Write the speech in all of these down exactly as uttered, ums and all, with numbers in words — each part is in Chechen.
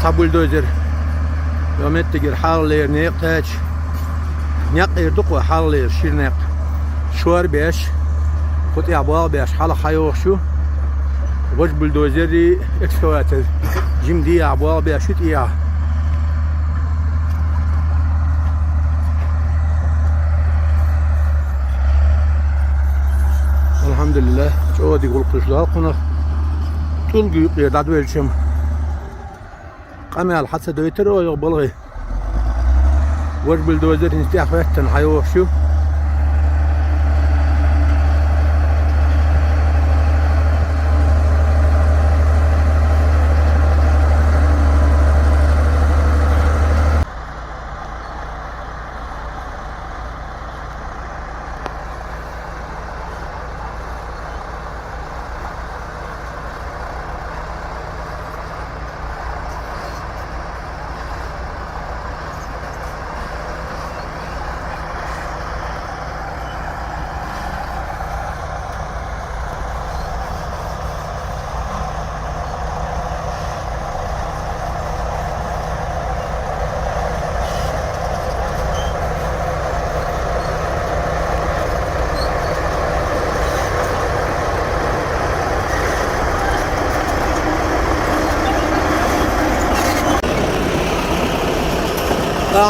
Цхьа бульдозер йо меттигера хьалхалера некъ тӀаьча. Некъ эр ду-кх вай хьалхалера шира некъ. Шор беш, кху тӀехь болх беш хьалха хьайогӀуш ю. Важа бульдозерий, экскаватор. Жима дехьа болх беш ю тӀехьа. Алхьамдулиллах, чӀогӀа дика гӀуллакх ду шуна, Дала кхунах тӀулг юкъера дӀадоьллича-м. Къамел хьа ца дойтура оха балхий. Важа бульдозер хӀинца тӀехьа хӀоьттина хьайогӀуш ю.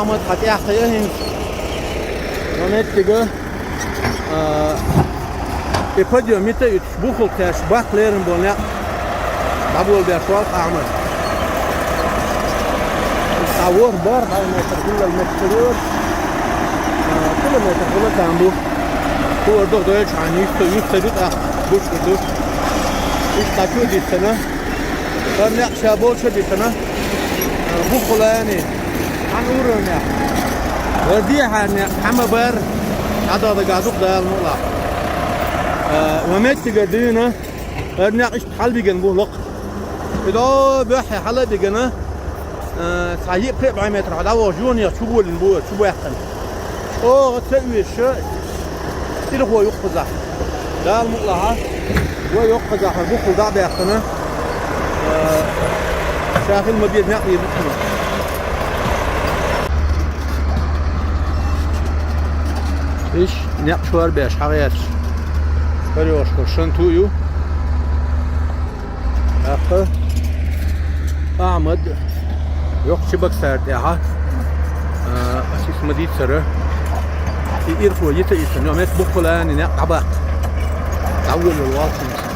Ахьмад, хьо тӀаьхьа кхайа хӀинца. Вай меттига, а, и подъём йита а йиташ, бухал кхаьчча, баккха лерина болу некъ дӀаболабеш ву-кх Ахьмад. Цхьа ворхӀ бархӀ метр хиллал метр йора, а, километр хилла там бу. ХӀора догӀа дойлачхьана йист ю, йист ца ду тӀаккха, гучур ду. Иштта цхьа чу а диттина. ХӀара некъ ша болчу а дитина, а, бухалани, хьан уровнехь. ХӀара дехьара некъ хьан ма-барра, хьан дагадогӀу Дала мукъалахь. А, вай меттигара дуьйна, хӀара некъ иштта хьалабигина бу лакха. И дӀо буьххье хьала а бигина, а, цхьа йиъ-пхиъ бӀе метр хьо дӀавахча, жоьнех чу болийна бу, чу баьккхина. ЧӀогӀа ца оьшуш, ирхо ю-кх кхузахь. Дала мукъалахь, вай ю-кх кхузахь, хӀара бухал дӀа а баьккхина, а, ша хила ма-деззара некъ бийр бу кхунах. Иш, некъ шор беш хьагӀерташ. ХӀара йогӀуш хӀара Шанту ю. ТӀаккха Ахьмад йоккхачу боксара тӀехьа, а, ас ма дийццара, и ирхо йита а йитина, йо метта бухалани некъ дӀабаккха. ДӀаволавелла валлахӀи.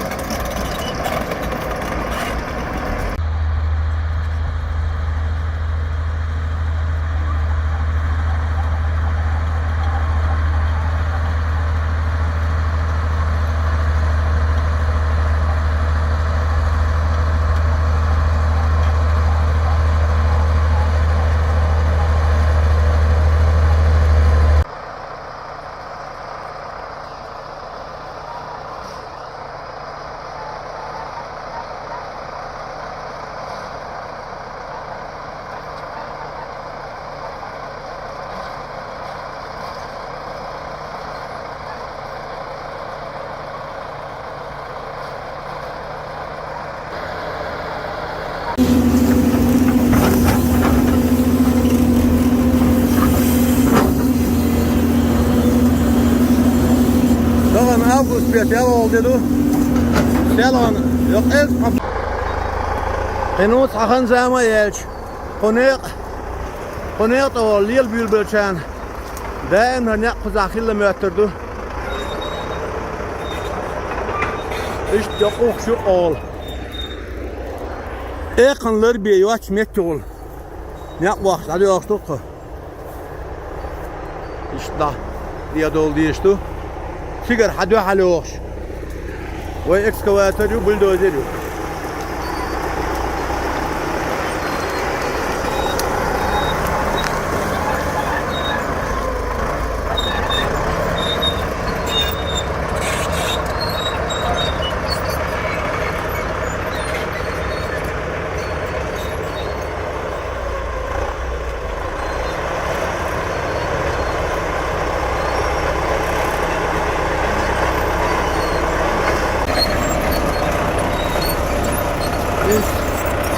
Тахана август бетта ялхалгӀа де ду. Селхан йокъа элп хьан. Кхин цхьа хан-зама яьлча, кху некъа, кху некъа тӀе волу лела буьйлабеллачарна даим хӀара некъ кхузахь хилла моьттур ду. Иштта йокъа ухуш ю-кх олу. Экханна ларбе йоццу меттигӀула некъ бохкуш дӀадоьлхуш ду-кх кху. Иштта дӀа дӀадовла дезаш ду. Цигара хьан дуьхьал йогӀуш. Вай экскаватор ю, бульдозер ю.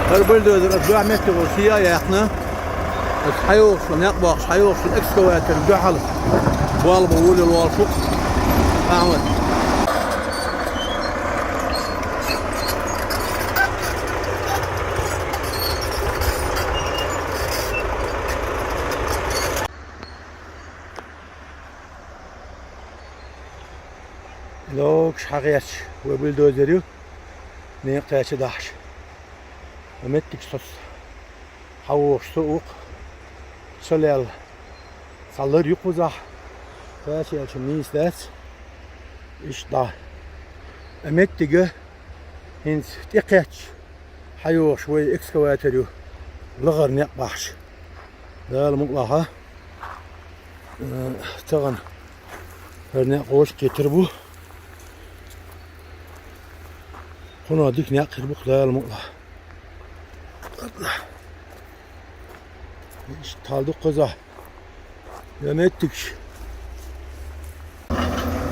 ХӀара бульдозер аса дуьхьа метте волу шен а яьккхина. Аса хьайогӀуш, некъ боккхуш, хьайогӀуш экскаватор дуьхьал болх бан волавелла волуш ву-кх Ахьмад. Логуш хьагӀерташ вай бульдозер ю, некъ кхаьчна дахьаш. Ткъа меттигаш соцу хьан вохуш со укх, со лел цхьа лар ю кхузахь, кхача аьлча нийса дац. Иштта дӀа. Ткъа меттига хӀинца тӀекхаьчча хьан йохуш вай экскаватор ю, лахара некъ бахьаш. Дала мукъалахь, э, тахана хӀара некъ вовшах кхетар бу. Кхунах дика некъ хир бу-кх, Дала мукъалахь. Иштта хьал ду кхузахь. Я меттигаш.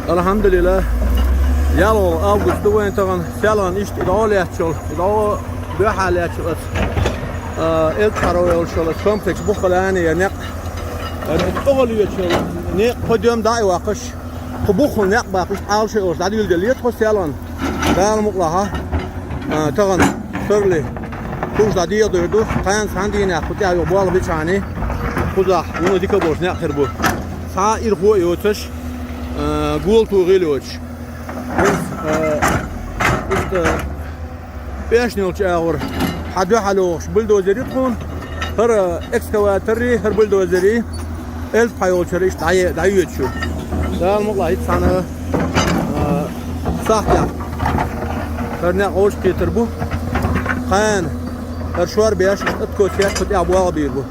Алхьамдулиллах. ЯлхолгӀа август ду вайн тахана, селхана иштта и дӀо лаьтташ йолу, и дӀо дуьхьа лаьтташ йолу аса, а, элп хьаро йолуш йолу комплекс буххалани я некъ. Аса тӀехула йоьдуш йолу некъ подъём дӀа а йоккхуш, кху буххал некъ баккхуш, Ӏалашо йолуш дӀадийла делла тхо селхана. Дала мукъалахь, а, тахана сарли кхуза дӀадехадойр ду, кхана цхьана дийнахь кху тӀехь юха болх бичхьана, кхузахь вуно дика болуш некъ хир бу. Цхьа а ирхо а йоцуш, а, гулто гӀийла йоцуш. Вайс, а, иштта, пешнелчу агӀор хьан дуьхьал йогӀуш бульдозер ю тхуна, хӀара экскаваторий, хӀара бульдозерий, элп хьан йолчара иштта дӀае-, дӀайоьдуш ю. Дала мукъалахь, хӀинца цхьана, а, сахьтехь хӀара некъ вовшах кхетар бу. Кхана хӀара шор беш, иштта атко сеттахь тӀехь болх бийр бу.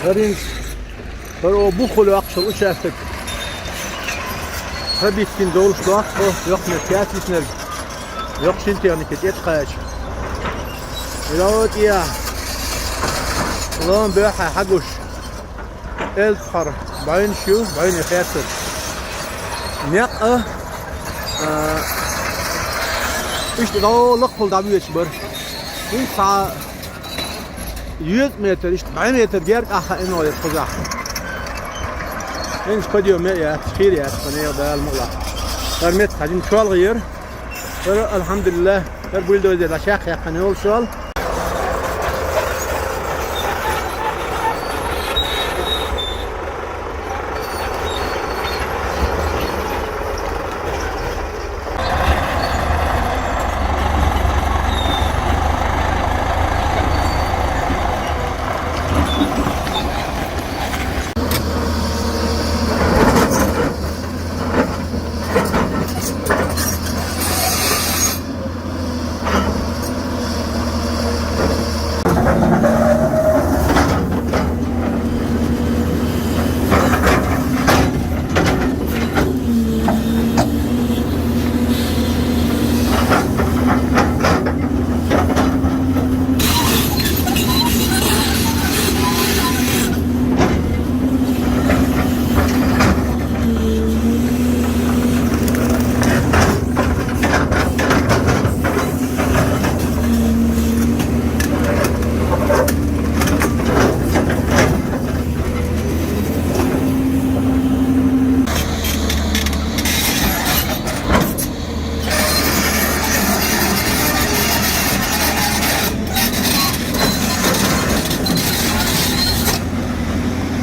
ХӀара хӀинца, хӀара буххал йоккхуш йолу участок. Хьан бискина довлуш дохку, йоккха меттиг яц виснарг. Йоккха шина техника тӀе а кхача. Ло тӀехь. Лан бехьа хьагуш. Элп хьара бӀаьвнаш ю, бӀаьвне хеттарш. Некъ а, а, иштта дӀо лакхахула дӀабоьдуш бара. ХӀинца цхьа йоьза метр, иштта бӀе метр герга ахьа ино яц кхузахь. ХӀинца подъём а яц, хир яц, хан эгӀа Дала мукъалахь. ХӀара меттиг хьажин чолгӀа яра. ХӀара, алхьамдулиллах, хӀара бульдозер дӀа чекхъяьккхина йолуш йолу.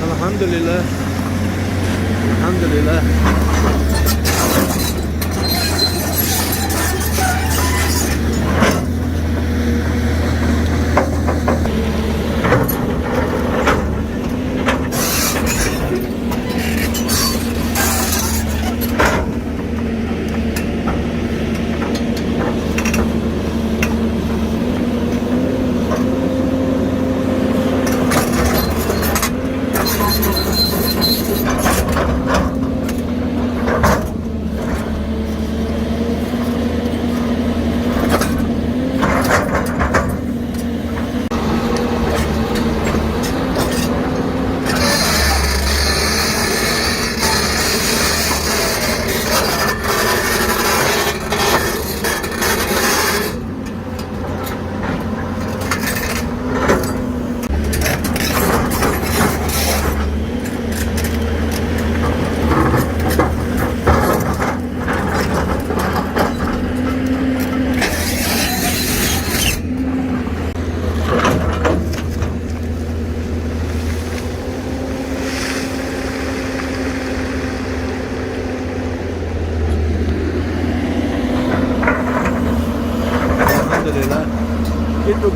Алхьамдулиллах. Алхьамдулиллах.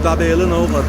Tabela nowgar.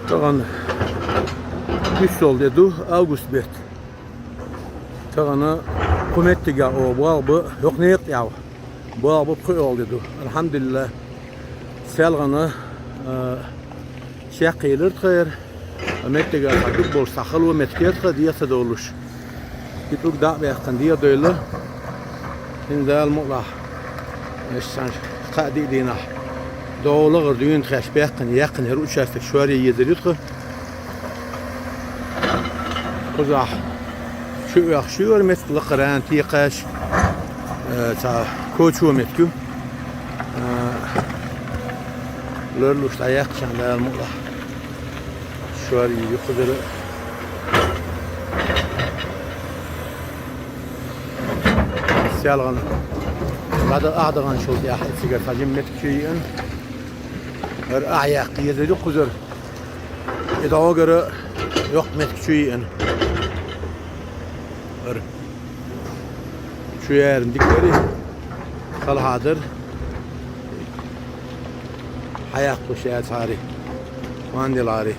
Таган уьш йол де ду, август бетт. Тагана кху меттиге о богӀа ба, хӀокху некъа тӀехь богӀа ба пхи йол де ду. Алхьамдулиллах, селхана, а, шек хилира тхайра. А меттиге цхьа дукха болуш цхьа хало меттиг яра тхан дегӀ ца долуш. И тӀулг дӀа а баьккхина дегӀ дойла. ХӀинца Дала мукъалахь, иштта сан кхаа-диъ дийнахь догӀу лахара дуьйна тхаьш баьккхина, яьккхина хӀара участок шоръян езар ю тхан. Кхузахь чу оьхуш ю хӀара меттиг лакхара, текхаш, э, цхьа кочо меттиг ю. Э, ларлуш дӀаяьккхича Дала мукъалахь. Шоръян ю кхузара. Селхана. ДӀа-, ахь даханчул тӀаьхьа и цигара цхьа жима меттиг чу йиъна. ХӀара ахь яккха езар ю кхузара. И дӀогара йоккха меттиг чу йиъна. ХӀара. Чу яьрна дика дара и. Халхьа дара. Хьаяккхалуш яцахьара и. Ван делахьара и.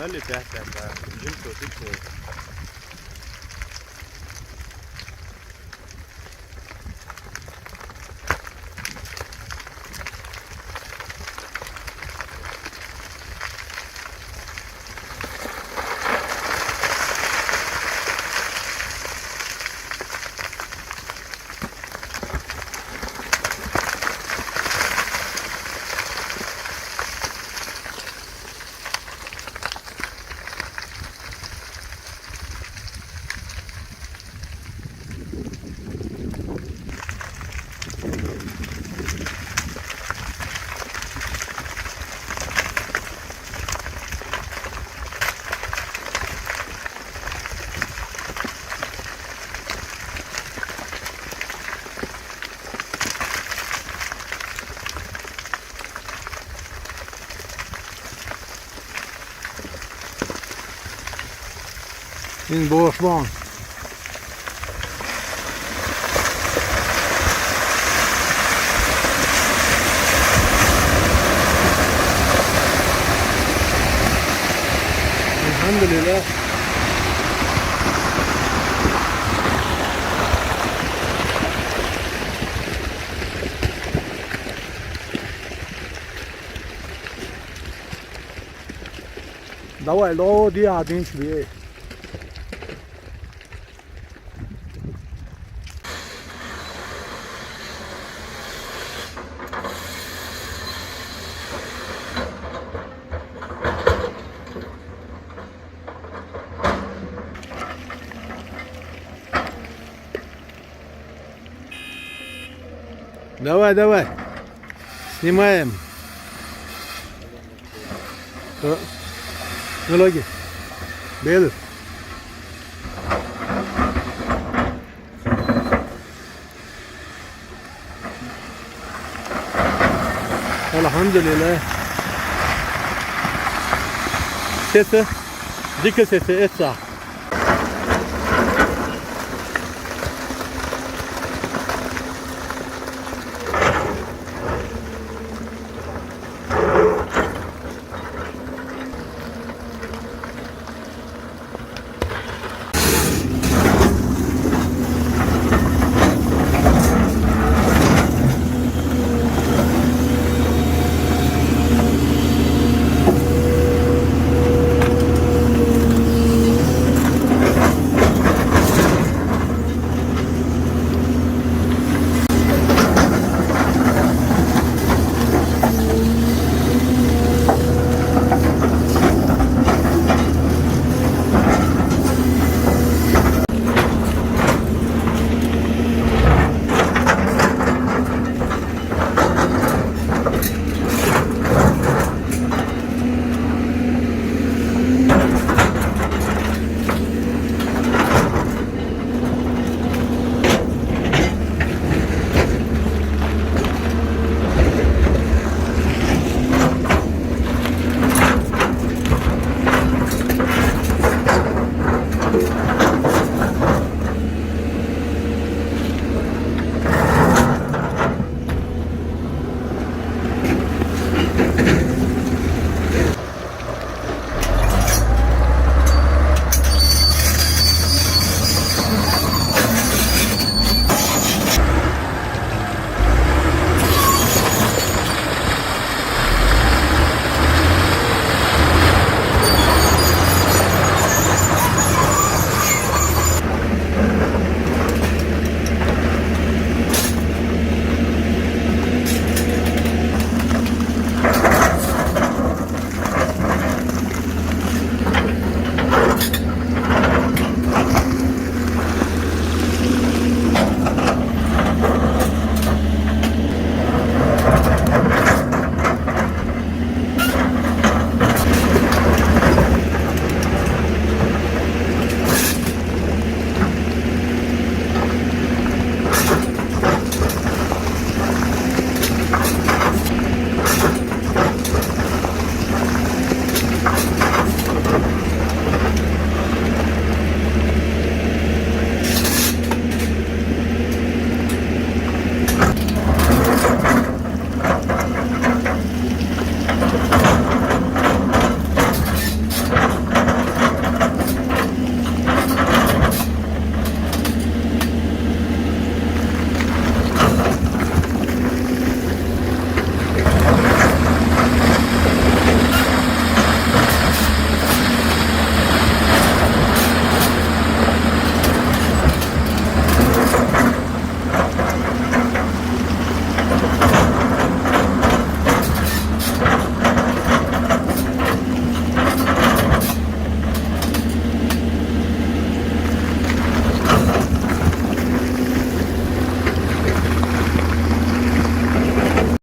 Dale, ya, ya, ya. Listo, listo. Ин бош бон. Алхамдулилла. Давай, ло, ди адин шуби. Давай, давай. Снимаем. Э, ну, логи. Белый. Алхамдулилла. Сети. Дика сети, эца.